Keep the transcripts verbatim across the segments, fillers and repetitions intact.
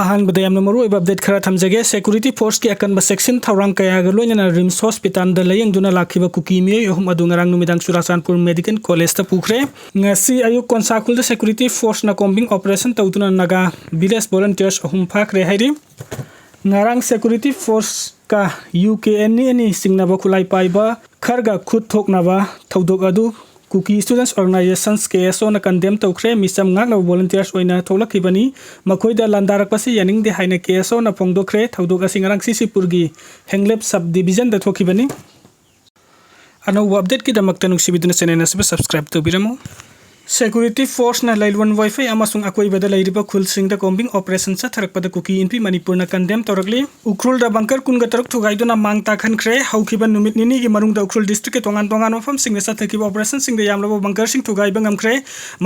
ꯑꯍꯥꯟꯕꯗ ꯌꯥꯝꯅ ꯃꯔꯨꯑꯣꯏꯕ ꯑꯞꯗꯦꯠ ꯈꯔ ꯊꯝꯖꯒꯦ꯫ ꯁꯦꯀ꯭ꯌꯨꯔꯤꯇꯤ ꯐꯣꯔꯁꯀꯤ ꯑꯀꯟꯕ ꯆꯦꯛꯁꯤꯟ ꯊꯧꯔꯥꯡ ꯀꯌꯥꯒ ꯂꯣꯏꯅꯅ ꯔꯤꯝꯁ ꯍꯣꯁꯄꯤꯇꯥꯜꯗ ꯂꯥꯌꯦꯡꯗꯨꯅ ꯂꯥꯛꯈꯤꯕ ꯀꯨꯀꯤ ꯃꯤꯑꯣꯏ ꯑꯍꯨꯝ ꯑꯗꯨ ꯉꯔꯥꯡ ꯅꯨꯃꯤꯗꯥꯡ ꯆꯨꯔꯥꯆꯥꯟꯄꯨꯔ ꯃꯦꯗꯤꯀꯦꯜ ꯀꯣꯂꯦꯖꯇ ꯄꯨꯈ꯭ꯔꯦ꯫ ꯉꯁꯤ ꯑꯌꯨꯛ ꯀꯣꯟꯁꯥꯈꯨꯜꯗ ꯁꯦꯀ꯭ꯌꯨꯔꯤꯇꯤ ꯐꯣꯔꯁꯅ ꯀꯣꯝꯕꯤꯡ ꯑꯣꯄꯔꯦꯁꯟ ꯇꯧꯗꯨꯅ ꯅꯥꯒꯥ ꯚꯤꯂꯦꯖ ꯚꯣꯂꯟꯇꯤꯌꯔꯁ ꯑꯍꯨꯝ ꯐꯥꯈ꯭ꯔꯦ ꯍꯥꯏꯔꯤ꯫ ꯉꯔꯥꯡ ꯁꯦꯀ꯭ꯌꯨꯔꯤꯇꯤ ꯐꯣꯔꯁꯀ ꯌꯨ ꯀꯦ ꯑꯦꯟ ꯑꯦ ꯑꯅꯤ ꯆꯤꯡꯅꯕ ꯈꯨꯠꯂꯥꯏ ꯄꯥꯏꯕ ꯈꯔꯒ ꯈꯨꯠ ꯊꯣꯛꯅꯕ ꯊꯧꯗꯣꯛ ꯑꯗꯨ ꯀꯨꯀꯤ ꯁ꯭ꯇꯨꯗꯦꯟꯠꯁ ꯑꯣꯔꯒꯅꯥꯏꯖꯦꯁꯟꯁ, ꯀꯦ ꯑꯦꯁ ꯑꯣꯅ ꯀꯟꯗꯦꯝ ꯇꯧꯈ꯭ꯔꯦ꯫ ꯃꯤꯆꯝ ꯉꯥꯛꯅꯕ ꯚꯣꯂꯟꯇꯤꯌꯔꯁ ꯑꯣꯏꯅ ꯊꯣꯛꯂꯛꯈꯤꯕꯅꯤ꯫ ꯃꯈꯣꯏꯗ ꯂꯥꯟꯗꯥꯔꯛꯄꯁꯤ ꯌꯥꯅꯤꯡꯗꯦ ꯍꯥꯏꯅ ꯀꯦ ꯑꯦꯁ ꯑꯣꯅ ꯐꯣꯡꯗꯣꯛꯈ꯭ꯔꯦ꯫ ꯊꯧꯗꯣꯛ ꯑꯁꯤ ꯉꯔꯥꯡ ꯁꯤ ꯁꯤ ꯄꯨꯔꯒꯤ ꯍꯦꯡꯂꯦꯞ ꯁꯕ ꯗꯤꯕꯤꯖꯟꯗ ꯊꯣꯛꯈꯤꯕꯅꯤ꯫ ꯑꯅꯧꯕ ꯑꯞꯗꯦꯠꯀꯤꯗꯃꯛꯇ ꯅꯨꯡꯁꯤꯕꯤꯗꯨꯅ ꯆꯦꯅꯦꯜ ꯑꯁꯤꯕꯨ ꯁꯕꯁꯀ꯭ꯔꯥꯏꯕ ꯇꯧꯕꯤꯔꯝꯃꯨ꯫ ꯁꯦꯀ꯭ꯌꯨꯔꯤꯇꯤ ꯐꯣꯔꯁꯅ ꯂꯩꯂꯣꯟ ꯋꯥꯏꯐꯩ ꯑꯃꯁꯨꯡ ꯑꯀꯣꯏꯕꯗ ꯂꯩꯔꯤꯕ ꯈꯨꯜꯁꯤꯡꯗ ꯀꯣꯝꯕꯤꯡ ꯑꯣꯄꯔꯦꯁꯟ ꯆꯠꯊꯔꯛꯄꯗ ꯀꯨꯀꯤ ꯏꯟꯄꯤ ꯃꯅꯤꯄꯨꯔꯅ ꯀꯟꯗꯦꯝ ꯇꯧꯔꯛꯂꯤ꯫ ꯎꯈ꯭ꯔꯨꯜꯗ ꯕꯪꯀꯔ ꯀꯨꯟꯒ ꯇꯔꯨꯛ ꯊꯨꯒꯥꯏꯗꯨꯅ ꯃꯥꯡ ꯇꯥꯛꯍꯟꯈ꯭ꯔꯦ꯫ ꯍꯧꯈꯤꯕ ꯅꯨꯃꯤꯠ ꯅꯤꯅꯤꯒꯤ ꯃꯅꯨꯡꯗ ꯎꯈ꯭ꯔꯨꯜ ꯗꯤꯁꯇ꯭ꯔꯤꯛꯀꯤ ꯇꯣꯉꯥꯟ ꯇꯣꯉꯥꯟꯕ ꯃꯐꯝꯁꯤꯡꯗ ꯆꯠꯊꯈꯤꯕ ꯑꯣꯄꯔꯦꯁꯟꯁꯤꯡꯗ ꯌꯥꯝꯂꯕ ꯕꯪꯀꯔꯁꯤꯡ ꯊꯨꯒꯥꯏꯕ ꯉꯝꯈ꯭ꯔꯦ꯫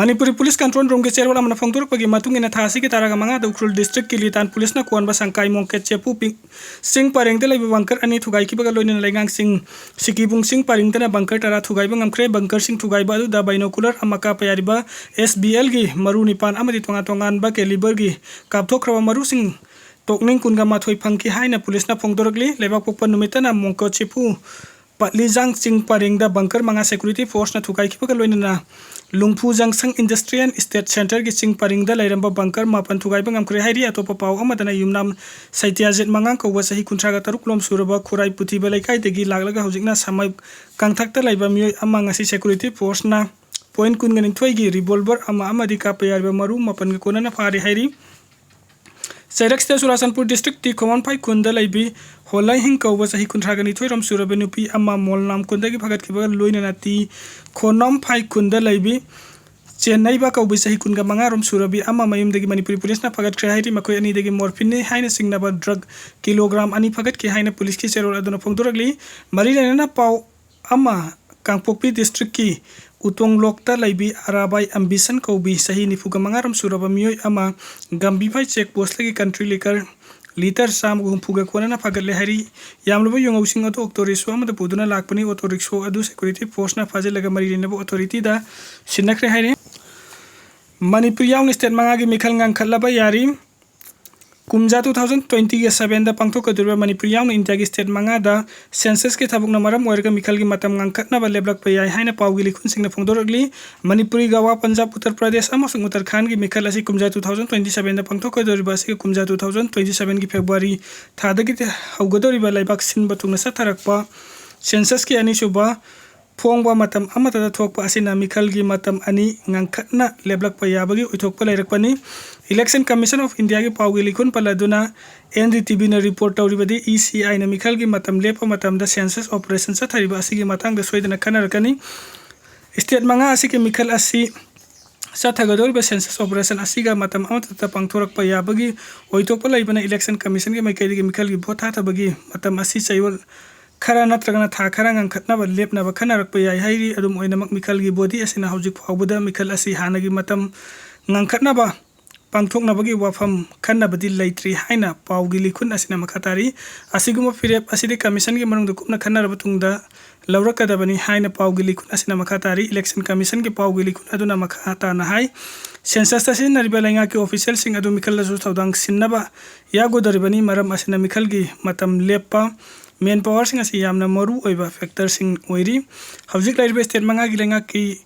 ꯃꯅꯤꯄꯨꯔꯤ ꯄꯨꯂꯤꯁ ꯀꯟꯇ꯭ꯔꯣꯜ ꯔꯨꯝꯒꯤ ꯆꯦꯔꯣꯜ ꯑꯃꯅ ꯐꯣꯡꯗꯣꯔꯛꯄꯒꯤ ꯃꯇꯨꯡ ꯏꯟꯅ, ꯊꯥ ꯑꯁꯤꯒꯤ ꯇꯔꯥꯒ ꯃꯉꯥꯗ ꯎꯈ꯭ꯔꯨꯜ ꯗꯤꯁꯇ꯭ꯔꯤꯛꯀꯤ ꯂꯤꯇꯥꯟ ꯄꯨꯂꯤꯁꯅ ꯀꯣꯟꯕ ꯁꯪꯀꯥꯏ ꯃꯣꯡꯀꯦꯠ ꯆꯦꯄꯨ ꯄꯤꯡ ꯆꯤꯡ ꯄꯔꯦꯡꯗ ꯂꯩꯕ ꯕꯪꯀꯔ ꯑꯅꯤ ꯊꯨꯒꯥꯏꯈꯤꯕꯒ ꯂꯣꯏꯅꯅ ꯂꯩꯉꯥꯛꯁꯤꯡ ꯁꯤꯀꯤꯕꯨꯡ ꯆꯤꯡ ꯄꯔꯤꯡꯗꯅ ꯕꯪꯀꯔ ꯇꯔꯥ ꯊꯨꯒꯥꯏꯕ ꯉꯝꯈ꯭ꯔꯦ꯫ ꯕꯪꯀꯔꯁꯤꯡ ꯊꯨꯒꯥꯏꯕ ꯑꯗꯨꯗ ꯕꯥꯏꯅꯣꯀꯨꯂꯔ ꯑꯃ ꯀꯥꯞꯄ ꯌꯥꯔꯤꯕ ꯑꯦꯁ ꯕꯤ ꯑꯦꯜꯒꯤ ꯃꯔꯨ ꯅꯤꯄꯥꯟ ꯑꯃꯗꯤ ꯇꯣꯉꯥꯟ ꯇꯣꯉꯥꯟꯕ ꯀꯦꯂꯤꯕꯔꯒꯤ ꯀꯥꯞꯊꯣꯛꯈ꯭ꯔꯕ ꯃꯔꯨꯁꯤꯡ ꯇꯣꯛꯅꯤꯡ ꯀꯨꯟꯒ ꯃꯥꯊꯣꯏ ꯐꯪꯈꯤ ꯍꯥꯏꯅ ꯄꯨꯂꯤꯁꯅ ꯐꯣꯡꯗꯣꯔꯛꯂꯤ꯫ ꯂꯩꯕꯥꯛꯄꯣꯛꯄ ꯅꯨꯃꯤꯠꯇꯅ ꯃꯣꯡꯀꯣ ꯆꯤꯐꯨ ꯄꯠꯂꯤꯖꯥꯡ ꯆꯤꯡ ꯄꯔꯤꯡꯗ ꯕꯪꯀꯔ ꯃꯉꯥ ꯁꯦꯀ꯭ꯌꯨꯔꯤꯇꯤ ꯐꯣꯔꯁꯅ ꯊꯨꯒꯥꯏꯈꯤꯕꯒ ꯂꯣꯏꯅꯅ ꯂꯨꯡꯐꯨ ꯖꯪꯁꯪ ꯏꯟꯗꯁꯇ꯭ꯔꯤꯌꯦꯜ ꯏꯁꯇꯦꯠ ꯁꯦꯟꯇꯔꯒꯤ ꯆꯤꯡ ꯄꯔꯤꯡꯗ ꯂꯩꯔꯝꯕ ꯕꯪꯀꯔ ꯃꯥꯄꯟ ꯊꯨꯒꯥꯏꯕ ꯉꯝꯈ꯭ꯔꯦ ꯍꯥꯏꯔꯤ꯫ ꯑꯇꯣꯞꯄ ꯄꯥꯎ ꯑꯃꯗꯅ ꯌꯨꯝꯅꯥꯝ ꯁꯩꯇ꯭ꯌꯥꯖꯤꯠ ꯃꯉꯥꯡ ꯀꯧꯕ ꯆꯍꯤ ꯀꯨꯟꯊ꯭ꯔꯥꯒ ꯇꯔꯨꯛ ꯂꯣꯝ ꯁꯨꯔꯕ ꯈꯨꯔꯥꯏ ꯄꯨꯊꯤꯕ ꯂꯩꯀꯥꯏꯗꯒꯤ ꯂꯥꯛꯂꯒ ꯍꯧꯖꯤꯛꯅ ꯁꯥꯃꯩ ꯀꯪꯊꯛꯇ ꯂꯩꯕ ꯃꯤꯑꯣꯏ ꯑꯃ ꯉꯁꯤ ꯁꯦꯀ꯭ꯌꯨꯔꯤꯇꯤ ꯐꯣꯔꯁꯅ ꯄꯣꯏꯟ ꯀꯨꯟꯒ ꯅꯤꯊꯣꯏꯒꯤ ꯔꯤꯚꯣꯜꯚꯔ ꯑꯃ ꯑꯃꯗꯤ ꯀꯥꯞꯄ ꯌꯥꯔꯤꯕ ꯃꯔꯨ ꯃꯥꯄꯟꯒ ꯀꯣꯟꯅꯅ ꯐꯥꯔꯦ ꯍꯥꯏꯔꯤ꯫ ꯆꯩꯔꯛꯁꯤꯗ ꯆꯨꯔꯥꯆꯥꯟꯄꯨꯔ ꯗꯤꯁꯇ꯭ꯔꯤꯛꯀꯤ ꯈꯣꯡꯉꯥꯝꯐꯥꯏ ꯈꯨꯟꯗ ꯂꯩꯕꯤ ꯍꯣꯂꯥꯏꯍꯤꯡ ꯀꯧꯕ ꯆꯍꯤ ꯀꯨꯟꯊ꯭ꯔꯥꯒ ꯅꯤꯊꯣꯏ ꯔꯣꯝ ꯁꯨꯔꯕ ꯅꯨꯄꯤ ꯑꯃ ꯃꯣꯜꯅꯥꯝ ꯈꯨꯟꯗꯒꯤ ꯐꯒꯠꯈꯤꯕꯒ ꯂꯣꯏꯅꯅ ꯇꯤ ꯈꯣꯅꯥꯝꯐꯥꯏ ꯈꯨꯟꯗ ꯂꯩꯕꯤ ꯆꯦꯟꯅꯩꯕ ꯀꯧꯕꯤ ꯆꯍꯤ ꯀꯨꯟꯒ ꯃꯉꯥ ꯔꯣꯝ ꯁꯨꯔꯕꯤ ꯑꯃ ꯃꯌꯨꯝꯗꯒꯤ ꯃꯅꯤꯄꯨꯔꯤ ꯄꯨꯂꯤꯁꯅ ꯐꯒꯠꯈ꯭ꯔꯦ ꯍꯥꯏꯔꯤ꯫ ꯃꯈꯣꯏ ꯑꯅꯤꯗꯒꯤ ꯃꯣꯔꯐꯤꯟꯅꯤ ꯍꯥꯏꯅ ꯆꯤꯡꯅꯕ ꯗ꯭ꯔꯒ ꯀꯤꯂꯣꯒ꯭ꯔꯥꯝ ꯑꯅꯤ ꯐꯒꯠꯈꯤ ꯍꯥꯏꯅ ꯄꯨꯂꯤꯁꯀꯤ ꯆꯦꯔꯣꯜ ꯑꯗꯨꯅ ꯐꯣꯡꯗꯣꯔꯛꯂꯤ꯫ ꯃꯔꯤ ꯂꯩꯅꯅ ꯄꯥꯎ ꯑꯃ, ꯀꯥꯡꯄꯣꯛꯄꯤ ꯗꯤꯁꯇ꯭ꯔꯤꯛꯀꯤ ꯎꯇꯣꯡꯂꯣꯛꯇ ꯂꯩꯕꯤ ꯑꯔꯥꯕꯥꯏ ꯑꯝꯕꯤꯁꯟ ꯀꯧꯕꯤ ꯆꯍꯤ ꯅꯤꯐꯨꯒ ꯃꯉꯥ ꯔꯣꯝ ꯁꯨꯔꯕ ꯃꯤꯑꯣꯏ ꯑꯃ ꯒꯝꯕꯤꯐꯥꯏ ꯆꯦꯛ ꯄꯣꯁꯇꯒꯤ ꯀꯟꯇ꯭ꯔꯤ ꯂꯤꯀꯔ ꯂꯤꯇꯔ ꯆꯥꯝꯃꯒ ꯍꯨꯝꯐꯨꯒ ꯀꯣꯟꯅꯅ ꯐꯥꯒꯠꯂꯦ ꯍꯥꯏꯔꯤ꯫ ꯌꯥꯝꯂꯕ ꯌꯨꯉꯧꯁꯤꯡ ꯑꯗꯨ ꯑꯣꯇꯣ ꯔꯤꯛꯁꯣ ꯑꯃꯗ ꯄꯨꯗꯨꯅ ꯂꯥꯛꯄꯅꯤ꯫ ꯑꯣꯇꯣ ꯔꯤꯛꯁꯣ ꯑꯗꯨ ꯁꯦꯀ꯭ꯌꯨꯔꯤꯇꯤ ꯐꯣꯔꯁꯅ ꯐꯥꯖꯤꯜꯂꯒ ꯃꯔꯤ ꯂꯩꯅꯕ ꯑꯣꯊꯣꯔꯤꯇꯤꯗ ꯁꯤꯟꯅꯈ꯭ꯔꯦ ꯍꯥꯏꯔꯤ꯫ ꯃꯅꯤꯄꯨꯔ ꯌꯥꯎꯅ ꯁ꯭ꯇꯦꯠ ꯃꯉꯥꯒꯤ ꯃꯤꯈꯜ ꯉꯥꯡꯈꯠꯂꯕ ꯌꯥꯔꯤ꯫ ꯀꯨꯝꯖꯥ two thousand twenty sevenꯗ ꯄꯥꯡꯊꯣꯛꯀꯗꯧꯔꯤꯕ ꯃꯅꯤꯄꯨꯔ ꯌꯥꯎꯅ ꯏꯟꯗꯤꯌꯥꯒꯤ state ꯃꯉꯥꯗ censusꯀꯤ ꯊꯕꯛꯅ ꯃꯔꯝ ꯑꯣꯏꯔꯒ ꯃꯤꯈꯜꯒꯤ ꯃꯇꯝ ꯉꯥꯡꯈꯠꯅꯕ ꯂꯦꯞꯂꯛꯄ ꯌꯥꯏ ꯍꯥꯏꯅ ꯄꯥꯎꯒꯤ ꯂꯤꯈꯨꯟꯁꯤꯡꯅ ꯐꯣꯡꯗꯣꯔꯛꯂꯤ꯫ ꯃꯅꯤꯄꯨꯔꯤ, ꯒꯋꯥ, ꯄꯟꯖꯥꯕ, ꯎꯠꯇꯔ ꯄ꯭ꯔꯗꯦꯁ ꯑꯃꯁꯨꯡ ꯎꯠꯇꯔꯈꯥꯟꯒꯤ ꯃꯤꯈꯜ ꯑꯁꯤ ꯀꯨꯝꯖꯥ two thousand twenty sevenꯗ ꯄꯥꯡꯊꯣꯛꯀꯗꯧꯔꯤꯕ ꯑꯁꯤꯒ ꯀꯨꯝꯖꯥ two thousand twenty sevenꯒꯤ February ꯊꯥꯗꯒꯤ ꯍꯧꯒꯗꯧꯔꯤꯕ ꯂꯩꯕꯥꯛ ꯁꯤꯟꯕ ꯊꯨꯡꯅ ꯆꯠꯊꯔꯛꯄ censusꯀꯤ ꯑꯅꯤꯁꯨꯕ ꯐꯣꯡꯕ ꯃꯇꯝ ꯑꯃꯠꯇꯗ ꯊꯣꯛꯄ ꯑꯁꯤꯅ ꯃꯤꯈꯜꯒꯤ ꯃꯇꯝ ꯑꯅꯤ ꯉꯟꯈꯠꯅ ꯂꯦꯞꯂꯛꯄ ꯌꯥꯕꯒꯤ ꯑꯣꯏꯊꯣꯛꯄ ꯂꯩꯔꯛꯄꯅꯤ꯫ Election Commission of Indiaꯒꯤ ꯄꯥꯎꯒꯤ ꯂꯤꯈꯨꯟ ꯄꯜꯂꯗꯨꯅ NDTVꯅ report ꯇꯧꯔꯤꯕꯗꯤ, ECIꯅ ꯃꯤꯈꯜꯒꯤ ꯃꯇꯝ ꯂꯦꯞꯄ ꯃꯇꯝꯗ census operation ꯆꯠꯊꯔꯤꯕ ꯑꯁꯤꯒꯤ ꯃꯇꯥꯡꯗ ꯁꯣꯏꯗꯅ ꯈꯟꯅꯔꯛꯀꯅꯤ꯫ State ꯃꯉꯥ ꯑꯁꯤꯒꯤ ꯃꯤꯈꯜ ꯑꯁꯤ ꯆꯠꯊꯒꯗꯧꯔꯤꯕ census operation ꯑꯁꯤꯒ ꯃꯇꯝ ꯑꯃꯠꯇꯗ ꯄꯥꯡꯊꯣꯔꯛꯄ ꯌꯥꯕꯒꯤ ꯑꯣꯏꯊꯣꯛꯄ ꯂꯩꯕꯅ, Election Commissionꯒꯤ ꯃꯥꯏꯀꯩꯗꯒꯤ ꯃꯤꯈꯜꯒꯤ vote ꯊꯥꯊꯕꯒꯤ ꯃꯇꯝ ꯑꯁꯤ ꯆꯌꯣꯜ ꯈꯔ ꯅꯠꯇ꯭ꯔꯒꯅ ꯊꯥ ꯈꯔ ꯉꯟꯈꯠꯅꯕ ꯂꯦꯞꯅꯕ ꯈꯟꯅꯔꯛꯄ ꯌꯥꯏ ꯍꯥꯏꯔꯤ꯫ ꯑꯗꯨꯝ ꯑꯣꯏꯅꯃꯛ, ꯃꯤꯈꯜꯒꯤ body ꯑꯁꯤꯅ ꯍꯧꯖꯤꯛ ꯐꯥꯎꯕꯗ ꯃꯤꯈꯜ ꯑꯁꯤ ꯍꯥꯟꯅꯒꯤ ꯃꯇꯝ ꯉꯟꯈꯠꯅꯕ ꯄꯥꯡꯊꯣꯛꯅꯕꯒꯤ ꯋꯥꯐꯝ ꯈꯟꯅꯕꯗꯤ ꯂꯩꯇ꯭ꯔꯤ ꯍꯥꯏꯅ ꯄꯥꯎꯒꯤ ꯂꯤꯈꯨꯟ ꯑꯁꯤꯅ ꯃꯈꯥ ꯇꯥꯔꯤ꯫ ꯑꯁꯤꯒꯨꯝꯕ ꯐꯤꯔꯦꯞ ꯑꯁꯤꯗꯤ Commissionꯒꯤ ꯃꯅꯨꯡꯗ ꯀꯨꯞꯅ ꯈꯟꯅꯔꯕ ꯇꯨꯡꯗ ꯂꯧꯔꯛꯀꯗꯕꯅꯤ ꯍꯥꯏꯅ ꯄꯥꯎꯒꯤ ꯂꯤꯈꯨꯟ ꯑꯁꯤꯅ ꯃꯈꯥ ꯇꯥꯔꯤ꯫ Election Commissionꯒꯤ ꯄꯥꯎꯒꯤ ꯂꯤꯈꯨꯟ ꯑꯗꯨꯅ ꯃꯈꯥ ꯇꯥꯅ ꯍꯥꯏ, censusꯇ ꯁꯤꯖꯤꯟꯅꯔꯤꯕ ꯂꯩꯉꯥꯛꯀꯤ officialꯁꯤꯡ ꯑꯗꯨ ꯃꯤꯈꯜꯗꯁꯨ ꯊꯧꯗꯥꯡ ꯁꯤꯟꯅꯕ ꯌꯥꯎꯒꯗꯧꯔꯤꯕꯅꯤ꯫ ꯃꯔꯝ ꯑꯁꯤꯅ, ꯃꯤꯈꯜꯒꯤ ꯃꯇꯝ ꯂꯦꯞꯄ, manpowerꯁꯤꯡ ꯑꯁꯤ ꯌꯥꯝꯅ ꯃꯔꯨ ꯑꯣꯏꯕ factorꯁꯤꯡ ꯑꯣꯏꯔꯤ꯫ ꯍꯧꯖꯤꯛ ꯂꯩꯔꯤꯕ state ꯃꯉꯥꯒꯤ ꯂꯩꯉꯥꯛꯀꯤ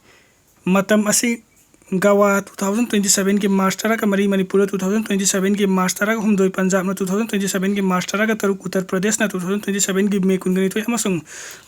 ꯃꯇꯝ ꯑꯁꯤ ꯒꯋꯥ two thousand twenty sevenꯒꯤ March ꯇꯔꯥꯒ ꯃꯔꯤ, ꯃꯅꯤꯄꯨꯔꯗ two thousand twenty sevenꯒꯤ March ꯇꯔꯥꯒ ꯍꯨꯝꯗꯣꯏ, ꯄꯟꯖꯥꯕꯅ two thousand twenty sevenꯒꯤ March ꯇꯔꯥꯒ ꯇꯔꯨꯛ, Uttar ꯄ꯭ꯔꯗꯦꯁꯅ two thousand twenty sevenꯒꯤ May ꯀꯨꯟꯒ ꯅꯤꯊꯣꯏ ꯑꯃꯁꯨꯡ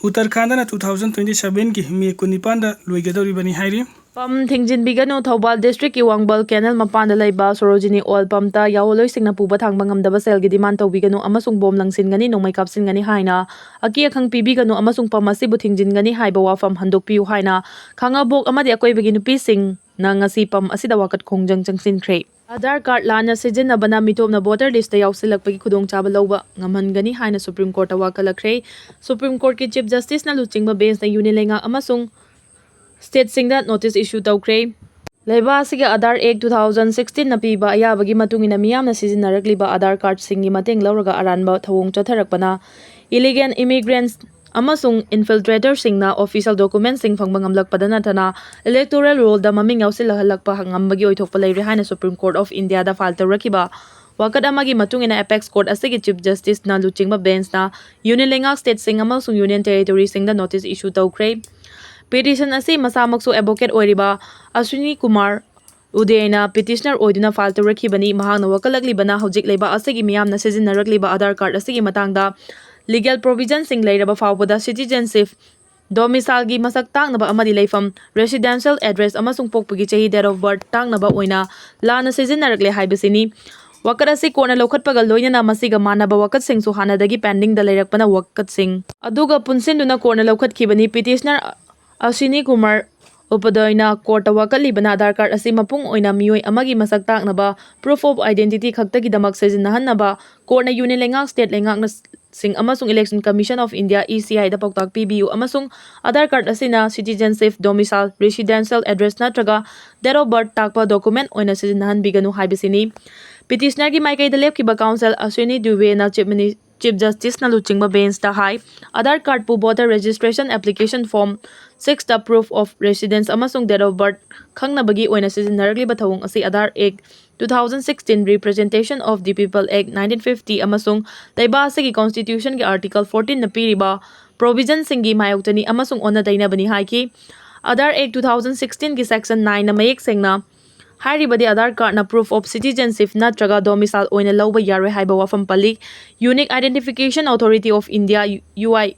ꯎꯠꯇꯔꯈꯥꯟꯗꯅ two thousand twenty sevenꯒꯤ May ꯀꯨꯟꯅꯤꯄꯥꯟꯗ ꯂꯣꯏꯒꯗꯧꯔꯤꯕꯅꯤ ꯍꯥꯏꯔꯤ꯫ ꯄꯝ ꯊꯤꯡꯖꯤꯟꯕꯤꯒꯅꯨ꯫ ꯊꯧꯕꯥꯜ districtꯀꯤ ꯋꯥꯡꯕꯜ canal ꯃꯄꯥꯟꯗ ꯂꯩꯕ ꯁꯣꯔꯣꯖꯤꯅꯤ oil pumpꯇ ꯌꯥꯑꯣꯜꯂꯣꯏꯁꯤꯡꯅ ꯄꯨꯕ ꯊꯥꯡꯕ ꯉꯝꯗꯕ ꯁꯦꯜꯒꯤ demand ꯇꯧꯕꯤꯒꯅꯨ ꯑꯃꯁꯨꯡ ꯕꯣꯝ ꯂꯪꯁꯤꯟꯒꯅꯤ, ꯅꯣꯡꯃꯩ ꯀꯥꯞꯁꯤꯟꯒꯅꯤ ꯍꯥꯏꯅ ꯑꯀꯤ ꯑꯈꯪ ꯄꯤꯕꯤꯒꯅꯨ ꯑꯃꯁꯨꯡ ꯄꯝ ꯑꯁꯤꯕꯨ ꯊꯤꯡꯖꯤꯟꯒꯅꯤ ꯍꯥꯏꯕ ꯋꯥꯐꯝ ꯍꯟꯗꯣꯛꯄꯤꯌꯨ ꯍꯥꯏꯅ ꯈꯥꯉꯕꯣꯛ ꯑꯃꯗꯤ ꯑꯀꯣꯏꯕꯒꯤ ꯅꯨꯄꯤꯁꯤꯡꯅ ꯉꯁꯤ ꯄꯝ ꯑꯁꯤꯗ ꯋꯥꯀꯠ ꯈꯣꯡꯖꯪ ꯆꯪꯁꯤꯟꯈ꯭ꯔꯦ꯫ ꯑꯥꯙꯥꯔ ꯀꯥꯔꯗ ꯂꯥꯟꯅ ꯁꯤꯖꯤꯟꯅꯕꯅ ꯃꯤꯇꯣꯞꯅ voter listꯇ ꯌꯥꯎꯁꯤꯜꯂꯛꯄꯒꯤ ꯈꯨꯗꯣꯡꯆꯥꯕ ꯂꯧꯕ ꯉꯝꯍꯟꯒꯅꯤ ꯍꯥꯏꯅ Supreme Courtꯇ ꯋꯥꯀꯠꯂꯛꯈ꯭ꯔꯦ꯫ Supreme Courtꯀꯤ Chief Justiceꯅ ꯂꯨꯆꯤꯡꯕ benchꯅ union ꯂꯩꯉꯥꯛ ꯑꯃꯁꯨꯡ stateꯁꯤꯡꯗ notice issue ꯇꯧꯈ꯭ꯔꯦ꯫ ꯂꯩꯕꯥꯛ ꯑꯁꯤꯒꯤ ꯑꯥꯙꯥꯔ Act two thousand sixteenꯅ ꯄꯤꯕ ꯑꯌꯥꯕꯒꯤ ꯃꯇꯨꯡ ꯏꯟꯅ ꯃꯤꯌꯥꯝꯅ ꯁꯤꯖꯤꯟꯅꯔꯛꯂꯤꯕ ꯑꯥꯙꯥꯔ ꯀꯥꯔꯗꯁꯤꯡꯒꯤ ꯃꯇꯦꯡ ꯂꯧꯔꯒ ꯑꯔꯥꯟꯕ ꯊꯧꯑꯣꯡ ꯆꯠꯊꯔꯛꯄꯅ illegal immigrants ꯑꯃꯁꯨꯡ infiltratorꯁꯤꯡꯅ official documentsꯁꯤꯡ ꯐꯪꯕ ꯉꯝꯂꯛꯄꯗ ꯅꯠꯇꯅ electoral rollꯗ ꯃꯃꯤꯡ ꯌꯥꯎꯁꯤꯜꯂꯛꯍꯜꯂꯛꯄ ꯉꯝꯕꯒꯤ ꯑꯣꯏꯊꯣꯛꯄ ꯂꯩꯔꯦ ꯍꯥꯏꯅ Supreme Court of Indiaꯗ file ꯇꯧꯔꯛꯈꯤꯕ ꯋꯥꯀꯠ ꯑꯃꯒꯤ ꯃꯇꯨꯡ ꯏꯟꯅ ꯑꯦꯄꯦꯛꯁ ꯀꯣꯔꯠ ꯑꯁꯤꯒꯤ ꯆꯤꯐ ꯖꯁꯇꯤꯁꯅ ꯂꯨꯆꯤꯡꯕ ꯕꯦꯟꯆꯅ ꯌꯨꯅꯤꯌꯟ ꯂꯩꯉꯥꯛ ꯁ꯭ꯇꯦꯠꯁꯤꯡ ꯑꯃꯁꯨꯡ ꯌꯨꯅꯤꯌꯟ ꯇꯦꯔꯤꯇꯣꯔꯤꯁꯤꯡꯗ ꯅꯣꯇꯤꯁ ꯏꯁꯨ ꯇꯧꯈ꯭ꯔꯦ꯫ ꯄꯤꯇꯤꯁꯟ ꯑꯁꯤ ꯃꯁꯥꯃꯛꯁꯨ ꯑꯦꯗꯚꯣꯀꯦꯠ ꯑꯣꯏꯔꯤꯕ ꯑꯁ꯭ꯋꯤꯅꯤ ꯀꯨꯃꯥꯔ ꯎꯗꯦꯅ ꯄꯤꯇꯤꯁꯅꯔ ꯑꯣꯏꯗꯨꯅ ꯐꯥꯏꯜ ꯇꯧꯔꯛꯈꯤꯕꯅꯤ꯫ ꯃꯍꯥꯛꯅ ꯋꯥꯀꯠꯂꯛꯂꯤꯕꯅ ꯍꯧꯖꯤꯛ ꯂꯩꯕꯥꯛ ꯑꯁꯤꯒꯤ ꯃꯤꯌꯥꯝꯅ ꯁꯤꯖꯤꯟꯅꯔꯛꯂꯤꯕ ꯑꯥꯙꯥꯔ ꯀꯥꯔꯗ ꯑꯁꯤꯒꯤ ꯃꯇꯥꯡꯗ ꯂꯤꯒꯦꯜ ꯄ꯭ꯔꯣꯚꯤꯖꯟꯁꯤꯡ ꯂꯩꯔꯕ ꯐꯥꯎꯕꯗ ꯁꯤꯇꯤꯖꯦꯟꯁꯤꯞ, ꯗꯣꯃꯤꯁꯥꯏꯜꯒꯤ ꯃꯁꯛ ꯇꯥꯛꯅꯕ ꯑꯃꯗꯤ ꯂꯩꯐꯝ, ꯔꯦꯁꯤꯗꯦꯟꯁꯤꯌꯦꯜ ꯑꯦꯗ꯭ꯔꯦꯁ ꯑꯃꯁꯨꯡ ꯄꯣꯛꯄꯒꯤ ꯆꯍꯤ, ꯗꯦꯠ ꯑꯣꯐ ꯕꯔꯊ ꯇꯥꯛꯅꯕ ꯑꯣꯏꯅ ꯂꯥꯟꯅ ꯁꯤꯖꯤꯟꯅꯔꯛꯂꯦ ꯍꯥꯏꯕꯁꯤꯅꯤ꯫ ꯋꯥꯀꯠ ꯑꯁꯤ ꯀꯣꯔꯠꯅ ꯂꯧꯈꯠꯄꯒ ꯂꯣꯏꯅꯅ ꯃꯁꯤꯒ ꯃꯥꯟꯅꯕ ꯋꯥꯀꯠꯁꯤꯡꯁꯨ ꯍꯥꯟꯅꯗꯒꯤ ꯄꯦꯟꯗꯤꯡꯗ ꯂꯩꯔꯛꯄꯅ ꯋꯥꯀꯠꯁꯤꯡ ꯑꯗꯨꯒ ꯄꯨꯟꯁꯤꯟꯗꯨꯅ ꯀꯣꯔꯠꯅ ꯂꯧꯈꯠꯈꯤꯕꯅꯤ꯫ ꯄꯤꯇꯤꯁꯅꯔ ꯑꯁ꯭ꯋꯤꯅꯤ ꯀꯨꯃꯥꯔ ꯎꯄꯥꯙ꯭ꯌꯥꯌꯅ ꯀꯣꯔꯠꯇ ꯋꯥꯀꯠꯂꯤꯕꯅ ꯑꯥꯙꯥꯔ ꯀꯥꯔꯗ ꯑꯁꯤ ꯃꯄꯨꯡ ꯑꯣꯏꯅ ꯃꯤꯑꯣꯏ ꯑꯃꯒꯤ ꯃꯁꯛ ꯇꯥꯛꯅꯕ, proof of identity, ꯈꯛꯇꯒꯤꯗꯃꯛ ꯁꯤꯖꯤꯟꯅꯍꯟꯅꯕ ꯀꯣꯔꯠꯅ ꯌꯨꯅꯤꯌꯟ ꯂꯩꯉꯥꯛ ꯁ꯭ꯇꯦꯠ ꯂꯩꯉꯥꯛꯅꯁꯤꯡ ꯑꯃꯁꯨꯡ election commission of India, E ꯁꯤ ꯑꯥꯏꯗ ꯄꯥꯎꯇꯥꯛ ꯄꯤꯕꯤꯌꯨ ꯑꯃꯁꯨꯡ ꯑꯥꯙꯥꯔ ꯀꯥꯔꯗ ꯑꯁꯤꯅ ꯁꯤꯇꯤꯖꯦꯟꯁꯤꯞ, ꯗꯣꯃꯤꯁꯥꯏꯜ, ꯔꯦꯁꯤꯗꯦꯟꯁꯤꯌꯦꯜ ꯑꯦꯗ꯭ꯔꯦꯁ ꯅꯠꯇ꯭ꯔꯒ ꯗꯦꯠ ꯑꯣꯐ ꯕꯔꯊ ꯇꯥꯛꯄ ꯗꯣꯀꯨꯃꯦꯟꯠ ꯑꯣꯏꯅ ꯁꯤꯖꯤꯟꯅꯍꯟꯕꯤꯒꯅꯨ ꯍꯥꯏꯕꯁꯤꯅꯤ꯫ ꯄꯤꯇꯤꯁꯅꯔꯒꯤ ꯃꯥꯏꯀꯩꯗ ꯂꯦꯞꯈꯤꯕ ꯀꯥꯎꯟꯁꯤꯜ ꯑꯁ꯭ꯋꯤꯅꯤ ꯗꯨꯕꯦꯅ ꯆꯤꯐ ꯃꯤꯅꯤ-, ꯆꯤꯐ ꯖꯁꯇꯤꯁꯅ ꯂꯨꯆꯤꯡꯕ ꯕꯦꯟꯆꯇ ꯍꯥꯏ, ꯑꯥꯙꯥꯔ ꯀꯥꯔꯗꯄꯨ ꯚꯣꯇꯔ ꯔꯦꯖꯤꯁꯇ꯭ꯔꯦꯁꯟ ꯑꯦꯄ꯭ꯂꯤꯀꯦꯁꯟ ꯐꯣꯔꯝ ꯁꯤꯛꯁꯇ proof of residence ꯑꯃꯁꯨꯡ date of birth ꯈꯪꯅꯕꯒꯤ ꯑꯣꯏꯅ ꯁꯤꯖꯤꯟꯅꯔꯛꯂꯤꯕ ꯊꯧꯑꯣꯡ ꯑꯁꯤ Aadhaar act two thousand sixteen, Representation of the People Act nineteen fifty ꯑꯃꯁꯨꯡ ꯂꯩꯕꯥꯛ ꯑꯁꯤꯒꯤ ꯀꯣꯟꯁꯇꯤꯇ꯭ꯌꯨꯁꯟꯒꯤ ꯑꯥꯔꯇꯤꯀꯜ ꯐꯣꯔꯇꯤꯟꯅ ꯄꯤꯔꯤꯕ ꯄ꯭ꯔꯣꯚꯤꯖꯟꯁꯤꯡꯒꯤ ꯃꯥꯌꯣꯛꯇꯅꯤ ꯑꯃꯁꯨꯡ ꯑꯣꯟꯅ ꯇꯩꯅꯕꯅꯤ ꯍꯥꯏꯈꯤ꯫ Aadhaar act two thousand ꯁꯤꯛꯁꯇꯤꯟꯒꯤ section ꯅꯥꯏꯟꯅ ꯃꯌꯦꯛ ꯁꯦꯡꯅ ꯍꯥꯏꯔꯤꯕꯗꯤ ꯑꯥꯙꯥꯔ ꯀꯥꯔꯗꯅ proof of citizenship ꯅꯠꯇ꯭ꯔꯒ ꯗꯣꯃꯤꯁꯥꯏꯜ ꯑꯣꯏꯅ ꯂꯧꯕ ꯌꯥꯔꯣꯏ ꯍꯥꯏꯕ ꯋꯥꯐꯝ ꯄꯜꯂꯤ꯫ Unique Identification Authority of India, U I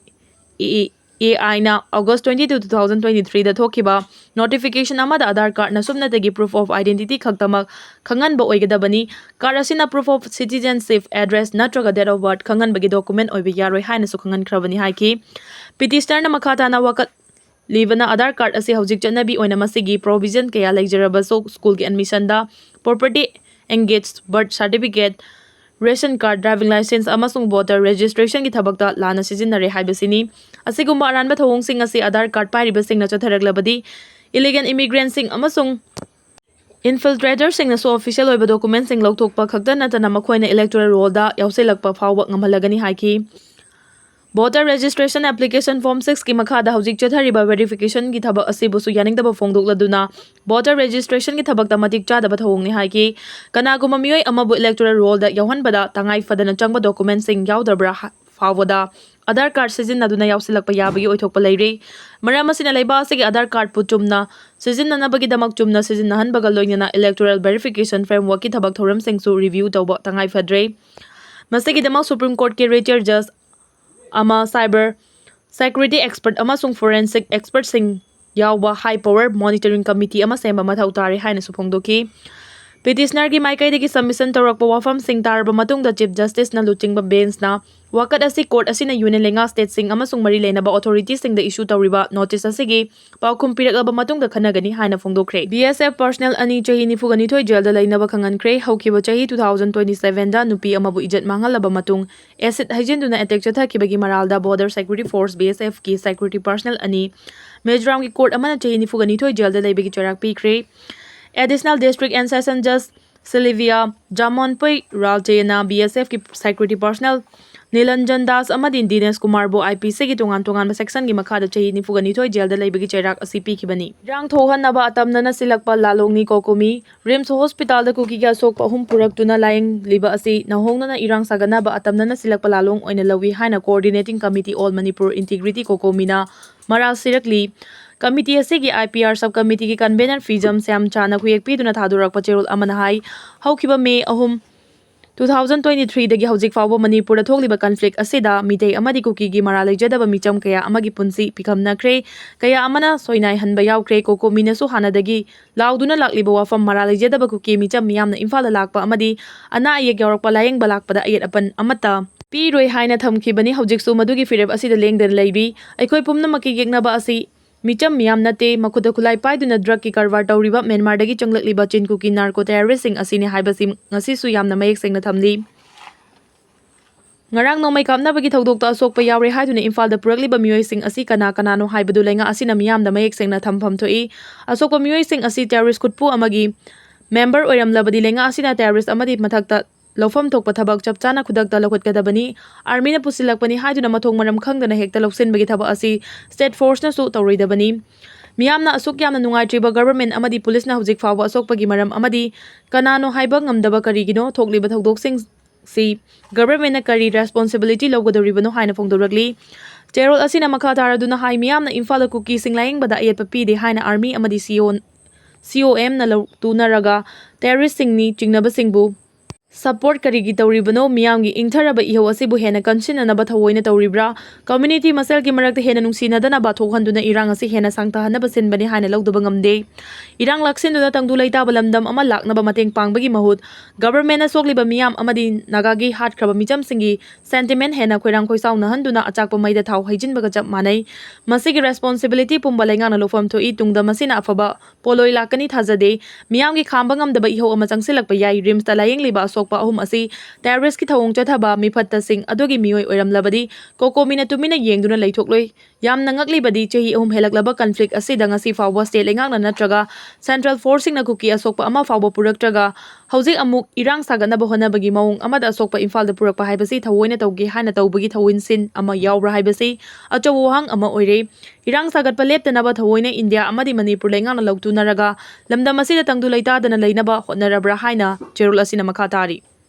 A ꯑꯥꯏꯅ August twenty two, two thousand twenty ꯊ꯭ꯔꯤꯗ ꯊꯣꯛꯈꯤꯕ ꯅꯣꯇꯤꯐꯤꯀꯦꯁꯟ ꯑꯃꯗ ꯑꯥꯙꯥꯔ ꯀꯥꯔꯗꯅ ꯁꯨꯞꯅꯇꯒꯤ proof of identity ꯈꯛꯇꯃꯛ ꯈꯪꯍꯟꯕ ꯑꯣꯏꯒꯗꯕꯅꯤ꯫ ꯀꯥꯔꯗ ꯑꯁꯤꯅ proof of citizenship, address ꯅꯠꯇ꯭ꯔꯒ date of birth ꯈꯪꯍꯟꯕꯒꯤ ꯗꯣꯀꯨꯃꯦꯟꯠ ꯑꯣꯏꯕ ꯌꯥꯔꯣꯏ ꯍꯥꯏꯅꯁꯨ ꯈꯪꯍꯟꯈ꯭ꯔꯕꯅꯤ ꯍꯥꯏꯈꯤ꯫ ꯄꯤꯇꯤꯁꯅꯔꯅ ꯃꯈꯥ ꯇꯥꯅ ꯋꯥꯀꯠꯂꯤꯕꯅ ꯑꯥꯙꯥꯔ ꯀꯥꯔꯗ ꯑꯁꯤ ꯍꯧꯖꯤꯛ ꯆꯠꯅꯕꯤ ꯑꯣꯏꯅ ꯃꯁꯤꯒꯤ ꯄ꯭ꯔꯣꯚꯤꯖꯟ ꯀꯌꯥ ꯂꯩꯖꯔꯕꯁꯨ ꯁ꯭ꯀꯨꯜꯒꯤ ꯑꯦꯗꯃꯤꯁꯟꯗ, property engage, birth certificate, ration card, driving licence ꯑꯃꯁꯨꯡ ꯚꯣꯇꯔ ꯔꯦꯖꯤꯁꯇ꯭ꯔꯦꯁꯟꯒꯤ ꯊꯕꯛꯇ ꯂꯥꯟꯅ ꯁꯤꯖꯤꯟꯅꯔꯦ ꯍꯥꯏꯕꯁꯤꯅꯤ꯫ ꯑꯁꯤꯒꯨꯝꯕ ꯑꯔꯥꯟꯕ ꯊꯧꯑꯣꯡꯁꯤꯡ ꯑꯁꯤ ꯑꯥꯙꯥꯔ ꯀꯥꯔꯗ ꯄꯥꯏꯔꯤꯕꯁꯤꯡꯅ ꯆꯠꯊꯔꯛꯂꯕꯗꯤ ꯏꯂꯤꯒꯦꯜ ꯏꯃꯤꯒ꯭ꯔꯦꯟꯠꯁꯤꯡ ꯑꯃꯁꯨꯡ ꯏꯟꯐꯤꯜꯇ꯭ꯔꯦꯇꯔꯁꯤꯡꯅꯁꯨ ꯑꯣꯐꯤꯁꯤꯌꯦꯜ ꯑꯣꯏꯕ ꯗꯣꯀꯨꯃꯦꯟꯠꯁꯤꯡ ꯂꯧꯊꯣꯛꯄ ꯈꯛꯇ ꯅꯠꯇꯅ ꯃꯈꯣꯏꯅ ꯏꯂꯦꯛꯇꯣꯔꯦꯜ ꯔꯣꯜꯗ ꯌꯥꯎꯁꯤꯜꯂꯛꯄ ꯐꯥꯎꯕ ꯉꯝꯍꯜꯂꯒꯅꯤ ꯍꯥꯏꯈꯤ꯫ Voter registration application form six ꯀꯤ ꯃꯈꯥꯗ ꯍꯧꯖꯤꯛ ꯆꯠꯊꯔꯤꯕ verification ꯒꯤ ꯊꯕꯛ ꯑꯁꯤꯕꯨꯁꯨ ꯌꯥꯅꯤꯡꯗꯕ ꯐꯣꯡꯗꯣꯛꯂꯗꯨꯅ voter registration ꯒꯤ ꯊꯕꯛꯇ ꯃꯇꯤꯛ ꯆꯥꯗꯕ ꯊꯧꯑꯣꯡꯅꯤ ꯍꯥꯏꯈꯤ꯫ ꯀꯅꯥꯒꯨꯝꯕ ꯃꯤꯑꯣꯏ ꯑꯃꯕꯨ electoral roll ꯗ ꯌꯥꯎꯍꯟꯕꯗ ꯇꯉꯥꯏ ꯐꯗꯅ ꯆꯪꯕ document ꯁꯤꯡ ꯌꯥꯎꯗꯕ꯭ꯔꯥ ꯍ-, ꯐꯥꯎꯕꯗ Aadhaar card ꯁꯤꯖꯤꯟꯅꯗꯨꯅ ꯌꯥꯎꯁꯤꯜꯂꯛꯄ ꯌꯥꯕꯒꯤ ꯑꯣꯏꯊꯣꯛꯄ ꯂꯩꯔꯤ꯫ ꯃꯔꯝ ꯑꯁꯤꯅ ꯂꯩꯕꯥꯛ ꯑꯁꯤꯒꯤ Aadhaar card ꯄꯨ ꯆꯨꯝꯅ ꯁꯤꯖꯤꯟꯅꯅꯕꯒꯤꯗꯃꯛ ꯆꯨꯝꯅ ꯁꯤꯖꯤꯟꯅꯍꯟꯕꯒ ꯂꯣꯏꯅꯅ electoral verification framework ꯀꯤ ꯊꯕꯛ ꯊꯧꯔꯝꯁꯤꯡꯁꯨ review ꯇꯧꯕ ꯇꯉꯥꯏ ꯐꯗ꯭ꯔꯦ꯫ ꯃꯁꯤꯒꯤꯗꯃꯛ Supreme Court ꯀꯤ retired judge ꯑꯃ, cyber security expert ꯑꯃꯁꯨꯡ forensic expert ꯁꯤꯡ ꯌꯥꯎꯕ high power monitoring committee ꯑꯃ ꯁꯦꯝꯕ ꯃꯊꯧ ꯇꯥꯔꯦ ꯍꯥꯏꯅꯁꯨ ꯐꯣꯡꯗꯣꯛꯈꯤ꯫ Petitioner ꯒꯤ ꯃꯥꯏꯀꯩꯗꯒꯤ submission ꯇꯧꯔꯛꯄ ꯋꯥꯐꯝꯁꯤꯡ ꯇꯥꯔꯕ ꯃꯇꯨꯡꯗ Chief Justice ꯅ ꯂꯨꯆꯤꯡꯕ bench ꯅ ꯋꯥꯀꯠ ꯑꯁꯤ court ꯑꯁꯤꯅ union ꯂꯩꯉꯥꯛ state ꯁꯤꯡ ꯑꯃꯁꯨꯡ ꯃꯔꯤ ꯂꯩꯅꯕ authority ꯁꯤꯡꯗ issue ꯇꯧꯔꯤꯕ notice ꯑꯁꯤꯒꯤ ꯄꯥꯎꯈꯨꯝ ꯄꯤꯔꯛꯂꯕ ꯃꯇꯨꯡꯗ ꯈꯟꯅꯒꯅꯤ ꯍꯥꯏꯅ ꯐꯣꯡꯗꯣꯛꯈ꯭ꯔꯦ꯫ B S F personnel ꯑꯅꯤ ꯆꯍꯤ ꯅꯤꯐꯨꯒ ꯅꯤꯊꯣꯏ jail ꯗ ꯂꯩꯅꯕ ꯈꯪꯍꯟꯈ꯭ꯔꯦ꯫ ꯍꯧꯈꯤꯕ ꯆꯍꯤ two thousand twenty seven ꯗ ꯅꯨꯄꯤ ꯑꯃꯕꯨ ꯏꯖꯠ ꯃꯥꯡꯍꯜꯂꯕ ꯃꯇꯨꯡ acid ꯍꯩꯖꯤꯟꯗꯨꯅ attack ꯆꯠꯊꯈꯤꯕꯒꯤ ꯃꯔꯥꯜꯗ Border Security Force, B S F ꯀꯤ security personnel ꯑꯅꯤ ꯃꯤꯖꯣꯔꯥꯝꯒꯤ court ꯑꯃꯅ ꯆꯍꯤ ꯅꯤꯐꯨꯒ ꯅꯤꯊꯣꯏ jail ꯗ ꯂꯩꯕꯒꯤ ꯆꯩꯔꯥꯛ ꯄꯤꯈ꯭ꯔꯦ꯫ Additional District and Session Judge Sylvia Jamonpui Ralchena B S F ꯀꯤ security personnel ꯅꯤꯂꯟꯖꯟ ꯗꯥꯁ ꯑꯃꯗꯤ ꯗꯤꯅꯦꯁ ꯀꯨꯃꯥꯔꯕꯨ I P C ꯒꯤ ꯇꯣꯉꯥꯟ ꯇꯣꯉꯥꯟꯕ section ꯒꯤ ꯃꯈꯥꯗ ꯆꯍꯤ ꯅꯤꯐꯨꯒ ꯅꯤꯊꯣꯏ jail ꯗ ꯂꯩꯕꯒꯤ ꯆꯩꯔꯥꯛ ꯑꯁꯤ ꯄꯤꯈꯤꯕꯅꯤ꯫ ꯏꯔꯥꯡ ꯊꯣꯛꯍꯟꯅꯕ ꯑꯇꯝꯅꯅ ꯁꯤꯜꯂꯛꯄ ꯂꯥꯂꯣꯡꯅꯤ ꯀꯣꯀꯣꯃꯤ꯫ RIMS hospital ꯗ ꯀꯨꯀꯤꯒꯤ ꯑꯁꯣꯛꯄ ꯑꯍꯨꯝ ꯄꯨꯔꯛꯇꯨꯅ ꯂꯥꯌꯦꯡꯂꯤꯕ ꯑꯁꯤ ꯅꯧꯍꯧꯅꯅ ꯏꯔꯥꯡ ꯁꯥꯒꯠꯅꯕ ꯑꯇꯝꯅꯅ ꯁꯤꯜꯂꯛꯄ ꯂꯥꯂꯣꯡ ꯑꯣꯏꯅ ꯂꯧꯏ ꯍꯥꯏꯅ Coordinating Committee All Manipur Integrity ꯀꯣꯀꯣꯃꯤꯅ ꯃꯔꯥꯜ ꯁꯤꯔꯛꯂꯤ꯫ Committee ꯑꯁꯤꯒꯤ I P R sub committee ꯒꯤ convener ꯐꯤꯖꯝ ꯁ꯭ꯌꯥꯝꯆꯥꯅ ꯈꯨꯌꯦꯛ ꯄꯤꯗꯨꯅ ꯊꯥꯗꯣꯔꯛꯄ ꯆꯦꯔꯣꯜ ꯑꯃꯅ ꯍꯥꯏ, ꯍꯧꯈꯤꯕ May ꯑꯍꯨꯝ, two thousand twenty three ꯗꯒꯤ ꯍꯧꯖꯤꯛ ꯐꯥꯎꯕ ꯃꯅꯤꯄꯨꯔꯗ ꯊꯣꯛꯂꯤꯕ conflict ꯑꯁꯤꯗ ꯃꯤꯇꯩ ꯑꯃꯗꯤ ꯀꯨꯀꯤꯒꯤ ꯃꯔꯥꯜ ꯂꯩꯖꯗꯕ ꯃꯤꯆꯝ ꯀꯌꯥ ꯑꯃꯒꯤ ꯄꯨꯟꯁꯤ ꯄꯤꯈꯝꯅꯈ꯭ꯔꯦ, ꯀꯌꯥ ꯑꯃꯅ ꯁꯣꯏꯅꯥꯏꯍꯟꯕ ꯌꯥꯎꯈ꯭ꯔꯦ꯫ ꯀꯣꯀꯣꯃꯤꯅꯁꯨ ꯍꯥꯟꯅꯗꯒꯤ ꯂꯥꯎꯗꯨꯅ ꯂꯥꯛꯂꯤꯕ ꯋꯥꯐꯝ ꯃꯔꯥꯜ ꯂꯩꯖꯗꯕ ꯀꯨꯀꯤ ꯃꯤꯆꯝ ꯃꯤꯌꯥꯝꯅ ꯏꯝꯐꯥꯜꯗ ꯂꯥꯛꯄ ꯑꯃꯗꯤ ꯑꯅꯥ ꯑꯌꯦꯛ ꯌꯥꯎꯔꯛꯄ ꯂꯥꯌꯦꯡꯕ ꯂꯥꯛꯄꯗ ꯑꯌꯦꯠ ꯑꯄꯟ ꯑꯃꯠꯇ ꯄꯤꯔꯣꯏ ꯍꯥꯏꯅ ꯊꯝꯈꯤꯕꯅꯤ꯫ ꯍꯧꯖꯤꯛꯁꯨ ꯃꯗꯨꯒꯤ ꯐꯤꯔꯦꯞ ꯑꯁꯤꯗ ꯂꯦꯡꯗꯅ ꯂꯩꯔꯤ꯫ ꯑꯩꯈꯣꯏ ꯄꯨꯝꯅꯃꯛꯀꯤ ꯌꯦꯛꯅꯕ ꯑꯁꯤ ꯃꯤꯆꯝ ꯃꯤꯌꯥꯝ ꯅꯠꯇꯦ, ꯃꯈꯨꯠꯇ ꯈꯨꯠꯂꯥꯏ ꯄꯥꯏꯗꯨꯅ drug ꯀꯤ ꯀꯔꯕꯥꯔ ꯇꯧꯔꯤꯕ ꯃ꯭ꯌꯥꯟꯃꯥꯔꯗꯒꯤ ꯆꯪꯂꯛꯂꯤꯕ ꯆꯤꯟ ꯀꯨꯀꯤ narco terrorist ꯁꯤꯡ ꯑꯁꯤꯅꯤ ꯍꯥꯏꯕꯁꯤ ꯉꯁꯤꯁꯨ ꯌꯥꯝꯅ ꯃꯌꯦꯛ ꯁꯦꯡꯅ ꯊꯝꯂꯤ꯫ ꯉꯔꯥꯡ ꯅꯣꯡꯃꯩ ꯀꯥꯞꯅꯕꯒꯤ ꯊꯧꯗꯣꯛꯇ ꯑꯁꯣꯛꯄ ꯌꯥꯎꯔꯦ ꯍꯥꯏꯗꯨꯅ ꯏꯝꯐꯥꯜꯗ ꯄꯨꯔꯛꯂꯤꯕ ꯃꯤꯑꯣꯏꯁꯤꯡ ꯑꯁꯤ ꯀꯅꯥ ꯀꯅꯥꯅꯣ ꯍꯥꯏꯕꯗꯨ ꯂꯩꯉꯥꯛ ꯑꯁꯤꯅ ꯃꯤꯌꯥꯝꯗ ꯃꯌꯦꯛ ꯁꯦꯡꯅ ꯊꯝꯐꯝ ꯊꯣꯛꯏ꯫ ꯑꯁꯣꯛꯄ ꯃꯤꯑꯣꯏꯁꯤꯡ ꯑꯁꯤ terrorist ꯈꯨꯠꯄꯨ ꯑꯃꯒꯤ member ꯑꯣꯏꯔꯝꯂꯕꯗꯤ ꯂꯩꯉꯥꯛ ꯑꯁꯤꯅ terrorist ꯑꯃꯗꯤ ꯃꯊꯛꯇ ꯂꯧꯐꯝ ꯊꯣꯛꯄ ꯊꯕꯛ ꯆꯞ ꯆꯥꯅ ꯈꯨꯗꯛꯇ ꯂꯧꯈꯠꯀꯗꯕꯅꯤ꯫ ꯑꯥꯔꯃꯤꯅ ꯄꯨꯁꯤꯜꯂꯛꯄꯅꯤ ꯍꯥꯏꯗꯨꯅ ꯃꯊꯣꯡ ꯃꯔꯝ ꯈꯪꯗꯅ ꯍꯦꯛꯇ ꯂꯧꯁꯤꯟꯕꯒꯤ ꯊꯕꯛ ꯑꯁꯤ ꯁ꯭ꯇꯦꯠ ꯐꯣꯔꯁꯅꯁꯨ ꯇꯧꯔꯣꯏꯗꯕꯅꯤ꯫ ꯃꯤꯌꯥꯝꯅ ꯑꯁꯨꯛ ꯌꯥꯝꯅ ꯅꯨꯡꯉꯥꯏꯇ꯭ꯔꯤꯕ ꯒꯚꯔꯟꯃꯦꯟꯠ ꯑꯃꯗꯤ ꯄꯨꯂꯤꯁꯅ ꯍꯧꯖꯤꯛ ꯐꯥꯎꯕ ꯑꯁꯣꯛꯄꯒꯤ ꯃꯔꯝ ꯑꯃꯗꯤ ꯀꯅꯥꯅꯣ ꯍꯥꯏꯕ ꯉꯝꯗꯕ ꯀꯔꯤꯒꯤꯅꯣ? ꯊꯣꯛꯂꯤꯕ ꯊꯧꯗꯣꯛꯁꯤꯡ ꯁꯤ ꯒꯚꯔꯟꯃꯦꯟꯠꯅ ꯀꯔꯤ ꯔꯦꯁꯄꯣꯟꯁꯤꯕꯤꯂꯤꯇꯤ ꯂꯧꯒꯗꯧꯔꯤꯕꯅꯣ ꯍꯥꯏꯅ ꯐꯣꯡꯗꯣꯔꯛꯂꯤ꯫ ꯆꯦꯔꯣꯜ ꯑꯁꯤꯅ ꯃꯈꯥ ꯇꯥꯔꯗꯨꯅ ꯍꯥꯏ, ꯃꯤꯌꯥꯝꯅ ꯏꯝꯐꯥꯜꯗ ꯀꯨꯀꯤꯁꯤꯡ ꯂꯥꯌꯦꯡꯕꯗ ꯑꯌꯦꯠꯄ ꯄꯤꯗꯦ ꯍꯥꯏꯅ ꯑꯥꯔꯃꯤ ꯑꯃꯗꯤ ꯁꯤ ꯑꯣ, ꯁꯤ ꯑꯣ ꯑꯦꯝꯅ ꯂꯧ-, ꯇꯨꯅꯔꯒ ꯇꯦꯔꯣꯔꯤꯁꯁꯤꯡꯅꯤ ꯆꯤꯡꯅꯕꯁꯤꯡꯕꯨ ꯁꯄꯣꯔꯠ ꯀꯔꯤꯒꯤ ꯇꯧꯔꯤꯕꯅꯣ? ꯃꯤꯌꯥꯝꯒꯤ ꯏꯪꯊꯔꯕ ꯏꯍꯧ ꯑꯁꯤꯕꯨ ꯍꯦꯟꯅ ꯀꯟꯁꯤꯟꯅꯅꯕ ꯊꯑꯣꯏꯅ ꯇꯧꯔꯤꯕ꯭ꯔꯥ? ꯀꯝꯃ꯭ꯌꯨꯅꯤꯇꯤ ꯃꯁꯦꯜꯒꯤ ꯃꯔꯛꯇ ꯍꯦꯟꯅ ꯅꯨꯡꯁꯤꯅꯗꯅꯕ ꯊꯣꯛꯍꯟꯗꯨꯅ ꯏꯔꯥꯡ ꯑꯁꯤ ꯍꯦꯟꯅ ꯁꯥꯡꯊꯍꯟꯅꯕ ꯁꯤꯟꯕꯅꯤ ꯍꯥꯏꯅ ꯂꯧꯗꯕ ꯉꯝꯗꯦ꯫ ꯏꯔꯥꯡ ꯂꯥꯛꯁꯤꯟꯗꯨꯅ ꯇꯪꯗꯨ ꯂꯩꯇꯥꯕ ꯂꯝꯗꯝ ꯑꯃ ꯂꯥꯛꯅꯕ ꯃꯇꯦꯡ ꯄꯥꯡꯕꯒꯤ ꯃꯍꯨꯠ, ꯒꯚꯔꯟꯃꯦꯟꯠꯅ ꯁꯣꯛꯂꯤꯕ ꯃꯤꯌꯥꯝ ꯑꯃꯗꯤ ꯅꯥꯒꯥꯒꯤ ꯍꯥꯠꯈ꯭ꯔꯕ ꯃꯤꯆꯝꯁꯤꯡꯒꯤ ꯁꯦꯟꯇꯤꯃꯦꯟꯠ ꯍꯦꯟꯅ ꯈꯣꯏꯔꯥꯡ ꯈꯣꯏꯁꯥꯎꯅꯍꯟꯗꯨꯅ ꯑꯆꯥꯛꯄ ꯃꯩꯗ ꯊꯥꯎ ꯍꯩꯖꯤꯟꯕꯒ ꯆꯞ ꯃꯥꯟꯅꯩ꯫ ꯃꯁꯤꯒꯤ ꯔꯦꯁꯄꯣꯟꯁꯤꯕꯤꯂꯤꯇꯤ ꯄꯨꯝꯕ ꯂꯩꯉꯥꯛꯅ ꯂꯧꯐꯝ ꯊꯣꯛꯏ꯫ ꯇꯨꯡꯗ ꯃꯁꯤꯅ ꯑꯐꯕ ꯄꯣꯠꯂꯣꯏ ꯂꯥꯛꯀꯅꯤ ꯊꯥꯖꯗꯦ꯫ ꯃꯤꯌꯥꯝꯒꯤ ꯈꯥꯝꯕ ꯉꯝꯗꯕ ꯏꯍꯧ ꯑꯃ ꯆꯪꯁꯤꯜꯂꯛꯄ ꯌꯥꯏ꯫ ꯔꯤꯝꯁꯇ ꯂꯥꯌꯦꯡꯂꯤꯕ ꯑꯁꯣꯛꯄ ꯑꯍꯨꯝ ꯑꯁꯤ ꯇꯦꯔꯣꯔꯤꯁꯀꯤ ꯊꯧꯑꯣꯡ ꯆꯠꯊꯕ ꯃꯤꯐꯠꯇꯁꯤꯡ ꯑꯗꯨꯒꯤ ꯃꯤꯑꯣꯏ ꯑꯣꯏꯔꯝꯂꯕꯗꯤ ꯀꯣꯀꯣꯃꯤꯅ ꯇꯨꯃꯤꯟꯅ ꯌꯦꯡꯗꯨꯅ ꯂꯩꯊꯣꯛꯂꯣꯏ꯫ ꯌꯥꯝꯅ ꯉꯛꯂꯤꯕꯗꯤ, ꯆꯍꯤ ꯑꯍꯨꯝ ꯍꯦꯜꯂꯛꯂꯕ ꯀꯟꯐ꯭ꯂꯤꯛ ꯑꯁꯤꯗ ꯉꯁꯤ ꯐꯥꯎꯕ ꯁ꯭ꯇꯦꯠ ꯂꯩꯉꯥꯛꯅ ꯅꯠꯇ꯭ꯔꯒ ꯁꯦꯟꯇ꯭ꯔꯦꯜ ꯐꯣꯔꯁꯁꯤꯡꯅ ꯀꯨꯀꯤ ꯑꯁꯣꯛꯄ ꯑꯃ ꯐꯥꯎꯕ ꯄꯨꯔꯛꯇ꯭ꯔꯒ, ꯍꯧꯖꯤꯛ ꯑꯃꯨꯛ ꯏꯔꯥꯡ ꯁꯥꯒꯠꯅꯕ ꯍꯣꯠꯅꯕꯒꯤ ꯃꯑꯣꯡ ꯑꯃꯗ ꯑꯁꯣꯛꯄ ꯏꯝꯐꯥꯜꯗ ꯄꯨꯔꯛꯄ ꯍꯥꯏꯕꯁꯤ ꯊꯑꯣꯏꯅ ꯇꯧꯒꯦ ꯍꯥꯏꯅ ꯇꯧꯕꯒꯤ ꯊꯧꯑꯣꯏꯟꯁꯤꯟ ꯑꯃ ꯌꯥꯎꯕ꯭ꯔꯥ ꯍꯥꯏꯕꯁꯤ ꯑꯆꯧꯕ ꯋꯥꯍꯪ ꯑꯃ ꯑꯣꯏꯔꯦ꯫ ꯏꯔꯥꯡ ꯁꯥꯒꯠꯄ ꯂꯦꯞꯇꯅꯕ ꯊꯑꯣꯏꯅ ꯏꯟꯗꯤꯌꯥ ꯑꯃꯗꯤ ꯃꯅꯤꯄꯨꯔ ꯂꯩꯉꯥꯛꯅ ꯂꯧꯇꯨꯅꯔꯒ ꯂꯝꯗꯝ ꯑꯁꯤꯗ ꯇꯪꯗꯨ ꯂꯩꯇꯥꯗꯅ ꯂꯩꯅꯕ ꯍꯣꯠꯅꯔꯕ꯭ꯔꯥ ꯍꯥꯏꯅ ꯆꯦꯔꯣꯜ ꯑꯁꯤꯅ ꯃꯈꯥ ꯇꯥꯔꯤ꯫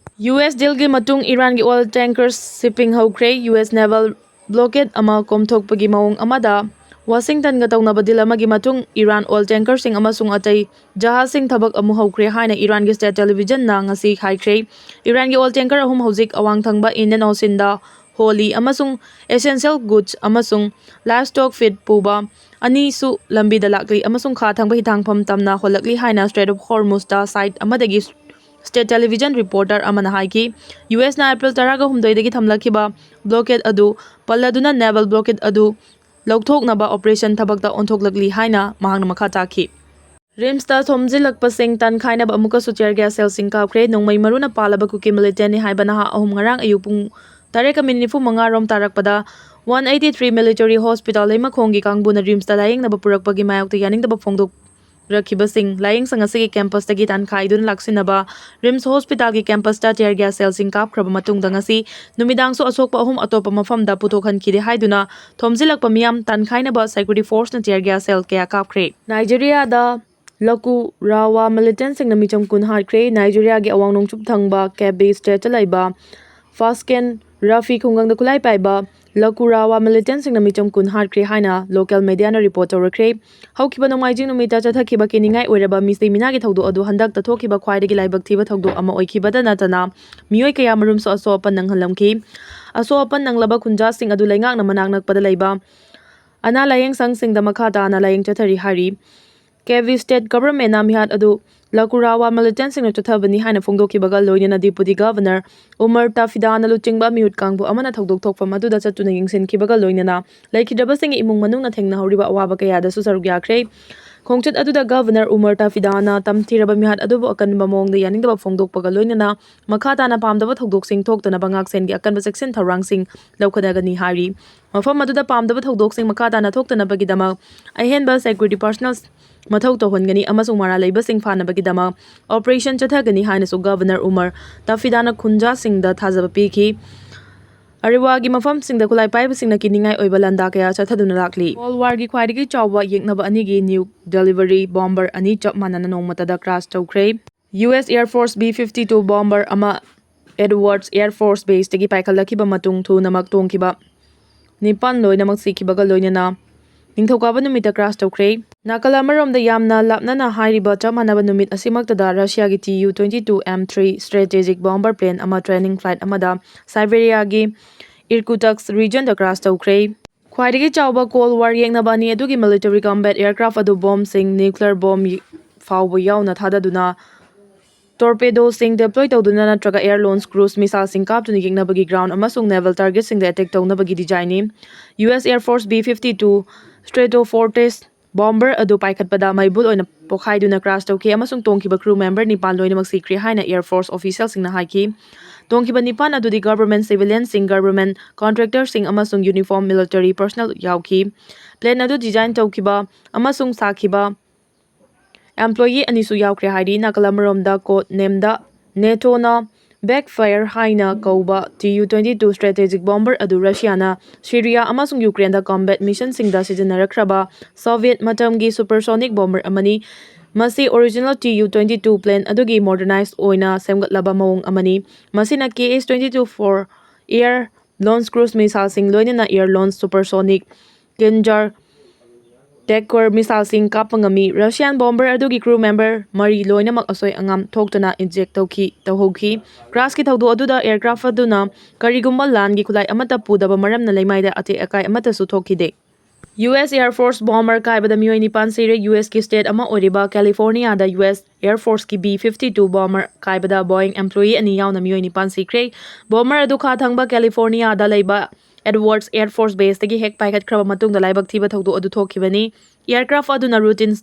ꯌꯨ ꯑꯦꯁ ꯗꯤꯜꯒꯤ ꯃꯇꯨꯡ ꯏꯔꯥꯟꯒꯤ ꯑꯣꯏꯜ ꯇꯦꯡꯀꯔ ꯁꯤꯞꯄꯤꯡ ꯍꯧꯈ꯭ꯔꯦ꯫ ꯌꯨ ꯑꯦꯁ ꯅꯦꯚꯜ ꯕ꯭ꯂꯣꯀꯦꯗ ꯑꯃ ꯀꯣꯝꯊꯣꯛꯄꯒꯤ ꯃꯑꯣꯡ ꯑꯃꯗ ꯋꯥꯁꯤꯡꯇꯟꯒ ꯇꯧꯅꯕ ꯗꯤꯜ ꯑꯃꯒꯤ ꯃꯇꯨꯡ ꯏꯔꯥꯟ ꯑꯣꯏꯜ ꯇꯦꯡꯀꯔꯁꯤꯡ ꯑꯃꯁꯨꯡ ꯑꯇꯩ ꯖꯍꯥꯖꯁꯤꯡ ꯊꯕꯛ ꯑꯃꯨꯛ ꯍꯧꯈ꯭ꯔꯦ ꯍꯥꯏꯅ ꯏꯔꯥꯟꯒꯤ ꯁ꯭ꯇꯦꯠ ꯇꯦꯂꯤꯚꯤꯖꯟꯅ ꯉꯁꯤ ꯍꯥꯏꯈ꯭ꯔꯦ꯫ ꯏꯔꯥꯟꯒꯤ ꯑꯣꯏꯜ ꯇꯦꯡꯀꯔ ꯑꯍꯨꯝ ꯍꯧꯖꯤꯛ ꯑꯋꯥꯡ ꯊꯪꯕ ꯏꯟꯗꯤꯌꯟ ꯑꯣꯁꯤꯟꯗ ꯍꯣꯂꯤ ꯑꯃꯁꯨꯡ ꯑꯦꯁꯦꯟꯁꯤꯌꯦꯜ ꯒꯨꯗꯁ ꯑꯃꯁꯨꯡ ꯂꯥꯏꯚꯁ꯭ꯇꯣꯛ ꯐꯤꯗ ꯄꯨꯕ ꯑꯅꯤꯁꯨ ꯂꯝꯕꯤꯗ ꯂꯥꯛꯂꯤ ꯑꯃꯁꯨꯡ ꯈꯥ ꯊꯪꯕ ꯍꯤꯊꯥꯡꯐꯝ ꯇꯝꯅ ꯍꯣꯜꯂꯛꯂꯤ ꯍꯥꯏꯅ ꯁ꯭ꯇ꯭ꯔꯦꯠ ꯑꯣꯐ ꯍꯣꯔꯃꯨꯖꯇ ꯁꯥꯏꯠ ꯑꯃꯗꯒꯤ ꯁ꯭ꯇꯦꯠ ꯇꯦꯂꯤꯚꯤꯖꯟ ꯔꯤꯄꯣꯔꯇꯔ ꯑꯃꯅ ꯍꯥꯏꯈꯤ꯫ ꯌꯨ ꯑꯦꯁꯅ ꯑꯦꯄ꯭ꯔꯤꯜ ꯇꯔꯥꯒ ꯍꯨꯝꯗꯣꯏꯗꯒꯤ ꯊꯝꯂꯛꯈꯤꯕ ꯕ꯭ꯂꯣꯀꯦꯗ ꯑꯗꯨ ꯄꯜꯂꯗꯨꯅ ꯅꯦꯚꯜ ꯕ꯭ꯂꯣꯀꯦꯗ ꯑꯗꯨ ꯂꯧꯊꯣꯛꯅꯕ ꯑꯣꯄꯔꯦꯁꯟ ꯊꯕꯛꯇ ꯑꯣꯟꯊꯣꯛꯂꯛꯂꯤ ꯍꯥꯏꯅ ꯃꯍꯥꯛꯅ ꯃꯈꯥ ꯇꯥꯈꯤ꯫ ꯔꯤꯝꯁꯇ ꯊꯣꯝꯖꯤꯜꯂꯛꯄꯁꯤꯡ ꯇꯥꯟꯈꯥꯏꯅꯕ ꯑꯃꯨꯛꯀꯁꯨ ꯇꯤꯌꯔ ꯒ꯭ꯌꯥꯁ ꯁꯦꯜꯁꯤꯡ ꯀꯥꯞꯈ꯭ꯔꯦ꯫ ꯅꯣꯡꯃꯩ ꯃꯔꯨꯅ ꯄꯥꯜꯂꯕ ꯀꯨꯀꯤ ꯃꯤꯂꯤꯇꯦꯟꯠꯅꯤ ꯍꯥꯏꯕ ꯅꯍꯥ ꯑꯍꯨꯝ ꯉꯔꯥꯡ ꯑꯌꯨꯛ ꯄꯨꯡ ꯇꯔꯦꯠꯀ ꯃꯤꯅꯤꯠ ꯅꯤꯐꯨ ꯃꯉꯥ ꯔꯣꯝ ꯇꯥꯔꯛꯄꯗ one eighty three military hospital ꯂꯩꯃꯈꯣꯡꯒꯤ ꯀꯥꯡꯕꯨꯅ ꯔꯤꯝꯁꯇ ꯂꯥꯌꯦꯡꯅꯕ ꯄꯨꯔꯛꯄꯒꯤ ꯃꯥꯌꯣꯛꯇ ꯌꯥꯅꯤꯡꯗꯕ ꯐꯣꯡꯗꯣꯛ-, ꯔꯛꯈꯤꯕꯁꯤꯡ ꯂꯥꯌꯦꯡꯁꯪ ꯑꯁꯤꯒꯤ campusꯇꯒꯤ ꯇꯥꯟꯈꯥꯏꯗꯨꯅ ꯂꯥꯛꯁꯤꯟꯅꯕ RIMS hospitalꯒꯤ campusꯇ tear gas shellꯁꯤꯡ ꯀꯥꯞꯈ꯭ꯔꯕ ꯃꯇꯨꯡꯗ ꯉꯁꯤ ꯅꯨꯃꯤꯗꯥꯡꯁꯨ ꯑꯁꯣꯛꯄ ꯑꯍꯨꯝ ꯑꯇꯣꯞꯄ ꯃꯐꯝꯗ ꯄꯨꯊꯣꯛꯍꯟꯈꯤꯗꯦ ꯍꯥꯏꯗꯨꯅ ꯊꯣꯝꯖꯤꯜꯂꯛꯄ ꯃꯤꯌꯥꯝ ꯇꯥꯟꯈꯥꯏꯅꯕ security forceꯅ tear gas shell ꯀꯌꯥ ꯀꯥꯞꯈ꯭ꯔꯦ꯫ ꯅꯥꯏꯖꯦꯔꯤꯌꯥꯗ ꯂꯀꯨꯔꯥꯋꯥ militantꯁꯤꯡꯅ ꯃꯤꯆꯝ ꯀꯨꯟ ꯍꯥꯠꯈ꯭ꯔꯦ꯫ ꯅꯥꯏꯖꯦꯔꯤꯌꯥꯒꯤ ꯑꯋꯥꯡ ꯅꯣꯡꯆꯨꯞ ꯊꯪꯕ ꯀꯦꯕꯦ stateꯇ ꯂꯩꯕ ꯐꯥꯁꯀꯦꯟ ꯔꯥꯐꯤ ꯈꯨꯡꯒꯪꯗ ꯈꯨꯠꯂꯥꯏ ꯄꯥꯏꯕ ꯂꯀꯨꯔꯥꯋꯥ militantꯁꯤꯡꯅ ꯃꯤꯆꯝ ꯀꯨꯟ ꯍꯥꯠꯈ꯭ꯔꯦ ꯍꯥꯏꯅ local mediaꯅ report ꯇꯧꯔꯛꯈ꯭ꯔꯦ꯫ ꯍꯧꯈꯤꯕ ꯅꯣꯡꯃꯥꯏꯖꯤꯡ ꯅꯨꯃꯤꯠꯇ ꯆꯠꯊꯈꯤꯕ ꯀꯤꯅꯤꯡꯉꯥꯏ ꯑꯣꯏꯔꯕ ꯃꯤꯁꯤ ꯃꯤꯅꯥꯒꯤ ꯊꯧꯗꯣꯛ ꯑꯗꯨ ꯍꯟꯗꯛꯇ ꯊꯣꯛꯈꯤꯕ ꯈ꯭ꯋꯥꯏꯗꯒꯤ ꯂꯥꯏꯕꯛ ꯊꯤꯕ ꯊꯧꯗꯣꯛ ꯑꯃ ꯑꯣꯏꯈꯤꯕꯗ ꯅꯠꯇꯅ ꯃꯤꯑꯣꯏ ꯀꯌꯥꯃꯔꯨꯝꯁꯨ ꯑꯁꯣꯛ ꯑꯄꯟ ꯅꯪꯍꯜꯂꯝꯈꯤ꯫ ꯑꯁꯣꯛ ꯑꯄꯟ ꯅꯪꯂꯕ ꯈꯨꯟꯖꯥꯁꯤꯡ ꯑꯗꯨ ꯂꯩꯉꯥꯛꯅ ꯃꯅꯥꯛ ꯅꯛꯄꯗ ꯂꯩꯕ ꯑꯅꯥ ꯂꯥꯌꯦꯡꯁꯪꯁꯤꯡꯗ ꯃꯈꯥ ꯇꯥꯅ ꯂꯥꯌꯦꯡ ꯆꯠꯊꯔꯤ ꯍꯥꯏꯔꯤ꯫ ꯀꯦꯕꯦ state governmentꯅ ꯃꯤꯍꯥꯠ ꯑꯗꯨ ꯂꯀꯨꯔꯥꯋꯥ militantꯁꯤꯡꯅ ꯆꯠꯊꯕꯅꯤ ꯍꯥꯏꯅ ꯐꯣꯡꯗꯣꯛꯈꯤꯕꯒ ꯂꯣꯏꯅꯅ deputy governor ꯎꯃꯔ ꯇꯥꯐꯤꯗꯥꯅ ꯂꯨꯆꯤꯡꯕ ꯃꯤꯍꯨꯠ ꯀꯥꯡꯕꯨ ꯑꯃꯅ ꯊꯧꯗꯣꯛ ꯊꯣꯛꯐꯝ ꯑꯗꯨꯗ ꯆꯠꯇꯨꯅ ꯌꯦꯡꯁꯤꯟꯈꯤꯕꯒ ꯂꯣꯏꯅꯅ ꯂꯩꯈꯤꯗ꯭ꯔꯕꯁꯤꯡꯒꯤ ꯏꯃꯨꯡ ꯃꯅꯨꯡꯅ ꯊꯦꯡꯅꯍꯧꯔꯤꯕ ꯑꯋꯥꯕ ꯀꯌꯥꯗꯁꯨ ꯁꯔꯨꯛ ꯌꯥꯈ꯭ꯔꯦ꯫ ꯈꯣꯡꯆꯠ ꯑꯗꯨꯗ governor ꯎꯃꯔ ꯇꯥꯐꯤꯗꯥꯅ ꯇꯝꯊꯤꯔꯕ ꯃꯤꯍꯥꯠ ꯑꯗꯨꯕꯨ ꯑꯀꯟꯕ ꯃꯑꯣꯡꯗ ꯌꯥꯅꯤꯡꯗꯕ ꯐꯣꯡꯗꯣꯛꯄꯒ ꯂꯣꯏꯅꯅ ꯃꯈꯥ ꯇꯥꯅ ꯄꯥꯝꯗꯕ ꯊꯧꯗꯣꯛꯁꯤꯡ ꯊꯣꯛꯇꯅꯕ ꯉꯥꯛꯁꯦꯟꯒꯤ ꯑꯀꯟꯕ ꯆꯦꯛꯁꯤꯟ ꯊꯧꯔꯥꯡꯁꯤꯡ ꯂꯧꯈꯠꯅꯒꯅꯤ ꯍꯥꯏꯔꯤ꯫ ꯃꯐꯝ ꯑꯗꯨꯗ ꯄꯥꯝꯗꯕ ꯊꯧꯗꯣꯛꯁꯤꯡ ꯃꯈꯥ ꯇꯥꯅ ꯊꯣꯛꯇꯅꯕꯒꯤꯗꯃꯛ ꯑꯍꯦꯟꯕ security personnel ꯃꯊꯧ ꯇꯧꯍꯟꯒꯅꯤ ꯑꯃꯁꯨꯡ ꯃꯔꯥꯜ ꯂꯩꯕꯁꯤꯡ ꯐꯥꯅꯕꯒꯤꯗꯃꯛ operation ꯆꯠꯊꯒꯅꯤ ꯍꯥꯏꯅꯁꯨ governor ꯎꯃꯔ ꯇꯥꯐꯤꯗꯥꯅ ꯈꯨꯟꯖꯥꯁꯤꯡꯗ ꯊꯥꯖꯕ ꯄꯤꯈꯤ꯫ ꯑꯔꯤꯋꯥꯒꯤ ꯃꯐꯝꯁꯤꯡꯗ ꯈꯨꯠꯂꯥꯏ ꯄꯥꯏꯕꯁꯤꯡꯅ ꯀꯤꯅꯤꯡꯉꯥꯏ ꯑꯣꯏꯕ ꯂꯥꯟꯗꯥ ꯀꯌꯥ ꯆꯠꯊꯗꯨꯅ ꯂꯥꯛꯂꯤ꯫ Cold Warꯒꯤ ꯈ꯭ꯋꯥꯏꯗꯒꯤ ꯆꯥꯎꯕ ꯌꯦꯛꯅꯕ ꯑꯅꯤꯒꯤ new delivery bomber ꯑꯅꯤ ꯆꯞ ꯃꯥꯟꯅꯅ ꯅꯣꯡꯃꯇꯗ crash ꯇꯧꯈ꯭ꯔꯦ꯫ US Air Force B fifty two bomber ꯑꯃ Edwards Air Force Baseꯇꯒꯤ ꯄꯥꯏꯈꯠꯂꯛꯈꯤꯕ ꯃꯇꯨꯡ ꯊꯨꯅꯃꯛ ꯇꯣꯡꯈꯤꯕ ꯅꯤꯄꯥꯟ ꯂꯣꯏꯅꯃꯛ ꯁꯤꯈꯤꯕꯒ ꯂꯣꯏꯅꯅ ꯅꯤꯡꯊꯧꯀꯥꯕ ꯅꯨꯃꯤꯠꯇ crash ꯇꯧꯈ꯭ꯔꯦ꯫ ꯅꯥꯀꯜ ꯑꯃꯔꯣꯝꯗ ꯌꯥꯝꯅ ꯂꯥꯞꯅꯅ ꯍꯥꯏꯔꯤꯕ ꯆꯞ ꯃꯥꯟꯅꯕ ꯅꯨꯃꯤꯠ ꯑꯁꯤꯃꯛꯇꯗ Russiaꯒꯤ Tu twenty two M three strategic bomber plane ꯑꯃ training flight ꯑꯃꯗ Siberiaꯒꯤ Irkutsk regionꯗ crash ꯇꯧꯈ꯭ꯔꯦ꯫ ꯈ꯭ꯋꯥꯏꯗꯒꯤ ꯆꯥꯎꯕ Cold War ꯌꯦꯛꯅꯕ ꯑꯅꯤ ꯑꯗꯨꯒꯤ military combat aircraft ꯑꯗꯨ bombꯁꯤꯡ, nuclear bomb ꯐꯥꯎꯕ ꯌꯥꯎꯅ ꯊꯥꯗꯗꯨꯅ torpedoꯁꯤꯡ deploy ꯇꯧꯗꯨꯅ ꯅꯠꯇ꯭ꯔꯒ air launched cruise missileꯁꯤꯡ ꯀꯥꯞꯇꯨꯅ ꯌꯦꯛꯅꯕꯒꯤ ground ꯑꯃꯁꯨꯡ naval targetꯁꯤꯡꯗ attack ꯇꯧꯅꯕꯒꯤ designꯅꯤ꯫ US Air Force B fifty two Stratofortress bomber ꯑꯗꯨ ꯄꯥꯏꯈꯠꯄꯗ ꯃꯩꯕꯨꯜ ꯑꯣꯏꯅ ꯄꯣꯈꯥꯏꯗꯨꯅ crash ꯇꯧꯈꯤ ꯑꯃꯁꯨꯡ ꯇꯣꯡꯈꯤꯕ crew member ꯅꯤꯄꯥꯟ ꯂꯣꯏꯅꯃꯛ ꯁꯤꯈ꯭ꯔꯦ ꯍꯥꯏꯅ Air Force officialꯁꯤꯡꯅ ꯍꯥꯏꯈꯤ꯫ ꯇꯣꯡꯈꯤꯕ ꯅꯤꯄꯥꯟ ꯑꯗꯨꯗꯤ government civilianꯁꯤꯡ, government contractorꯁꯤꯡ ꯑꯃꯁꯨꯡ uniform military personnel ꯌꯥꯎꯈꯤ꯫ Plane ꯑꯗꯨ design ꯇꯧꯈꯤꯕ ꯑꯃꯁꯨꯡ ꯁꯥꯈꯤꯕ employee ꯑꯅꯤꯁꯨ ꯌꯥꯎꯈ꯭ꯔꯦ ꯍꯥꯏꯔꯤ꯫ ꯅꯥꯀꯜ ꯑꯃꯔꯣꯝꯗ code name-ꯗ NATOꯅ Backfire ꯍꯥꯏꯅ ꯀꯧꯕ T U twenty-two strategic bomber ꯑꯗꯨ ꯔꯁꯤꯌꯥꯅ ꯁꯤꯔꯤꯌꯥ ꯑꯃꯁꯨꯡ ꯌꯨꯀ꯭ꯔꯦꯟꯗ combat missionꯁꯤꯡꯗ ꯁꯤꯖꯤꯟꯅꯔꯛꯈ꯭ꯔꯕ Soviet ꯃꯇꯝꯒꯤ supersonic bomber ꯑꯃꯅꯤ꯫ ꯃꯁꯤ original T U twenty-two plane ꯑꯗꯨꯒꯤ modernize ꯑꯣꯏꯅ ꯁꯦꯝꯒꯠꯂꯕ ꯃꯑꯣꯡ ꯑꯃꯅꯤ꯫ ꯃꯁꯤꯅ Kh twenty-two four air launched cruise missileꯁꯤꯡ ꯂꯣꯏꯅꯅ air launched supersonic Kinzhal Takur missileꯁꯤꯡ ꯀꯥꯞꯄ ꯉꯝꯃꯤ꯫ Russian bomber ꯑꯗꯨꯒꯤ crew member ꯃꯔꯤ ꯂꯣꯏꯅꯃꯛ ꯑꯁꯣꯏ ꯑꯉꯥꯝ ꯊꯣꯛꯇꯅ eject ꯇꯧꯈꯤ ꯇꯧꯍꯧꯈꯤ꯫ Crash-ꯀꯤ ꯊꯧꯗꯣꯛ ꯑꯗꯨꯗ aircraft ꯑꯗꯨꯅ ꯀꯔꯤꯒꯨꯝꯕ ꯂꯥꯟꯒꯤ ꯈꯨꯠꯂꯥꯏ ꯑꯃꯠꯇ ꯄꯨꯗꯕ ꯃꯔꯝꯅ ꯂꯩꯃꯥꯏꯗ ꯑꯇꯦꯛ ꯑꯀꯥꯏ ꯑꯃꯠꯇꯁꯨ ꯊꯣꯛꯈꯤꯗꯦ꯫ U S Air Force bomber ꯀꯥꯏꯕꯗ ꯃꯤꯑꯣꯏ ꯅꯤꯄꯥꯟ ꯁꯤꯔꯦ꯫ U S-ꯀꯤ state ꯑꯃ ꯑꯣꯏꯔꯤꯕ California-ꯗ U S Air Force-ꯀꯤ B fifty-two bomber ꯀꯥꯏꯕꯗ Boeing employee ꯑꯅꯤ ꯌꯥꯎꯅ ꯃꯤꯑꯣꯏ ꯅꯤꯄꯥꯟ ꯁꯤꯈ꯭ꯔꯦ꯫ Bomber ꯑꯗꯨ ꯈꯥ ꯊꯪꯕ California-ꯗ ꯂꯩꯕ Edwards Air Force Base-ꯇꯒꯤ ꯍꯦꯛ ꯄꯥꯏꯈꯠꯈ꯭ꯔꯕ ꯃꯇꯨꯡꯗ ꯂꯥꯏꯕꯛ ꯊꯤꯕ ꯊꯧꯗꯣꯛ ꯑꯗꯨ ꯊꯣꯛꯈꯤꯕꯅꯤ꯫ Aircraft ꯑꯗꯨꯅ routine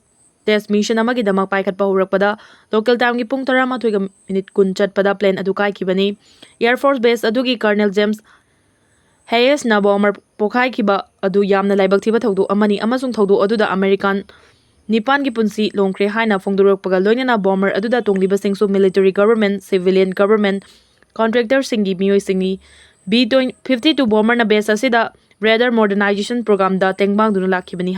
test mission ꯑꯃꯒꯤꯗꯃꯛ ꯄꯥꯏꯈꯠꯄ ꯍꯧꯔꯛꯄꯗ local time-ꯒꯤ ꯄꯨꯡ ꯇꯔꯥꯃꯥꯊꯣꯏꯒ minute ꯀꯨꯟ ꯆꯠꯄꯗ plane ꯑꯗꯨ ꯀꯥꯏꯈꯤꯕꯅꯤ꯫ Air Force Base ꯑꯗꯨꯒꯤ Colonel James Hayes-ꯅ bomber ꯄꯣꯈꯥꯏꯈꯤꯕ ꯑꯗꯨ ꯌꯥꯝꯅ ꯂꯥꯏꯕꯛ ꯊꯤꯕ ꯊꯧꯗꯣꯛ ꯑꯃꯅꯤ ꯑꯃꯁꯨꯡ ꯊꯧꯗꯣꯛ ꯑꯗꯨꯗ American ꯅꯤꯄꯥꯟꯒꯤ ꯄꯨꯟꯁꯤ ꯂꯣꯡꯈ꯭ꯔꯦ ꯍꯥꯏꯅ ꯐꯣꯡꯗꯣꯔꯛꯄꯒ ꯂꯣꯏꯅꯅ bomber ꯑꯗꯨꯗ ꯇꯣꯡꯂꯤꯕꯁꯤꯡꯁꯨ military, government, civilian, government contractor-ꯁꯤꯡꯒꯤ ꯃꯤꯑꯣꯏꯁꯤꯡꯅꯤ꯫ B fifty-two bomber-ꯅ base ꯑꯁꯤꯗ radar modernization program-ꯗ ꯇꯦꯡꯕꯥꯡꯗꯨꯅ ꯂꯥꯛꯈꯤꯕꯅꯤ꯫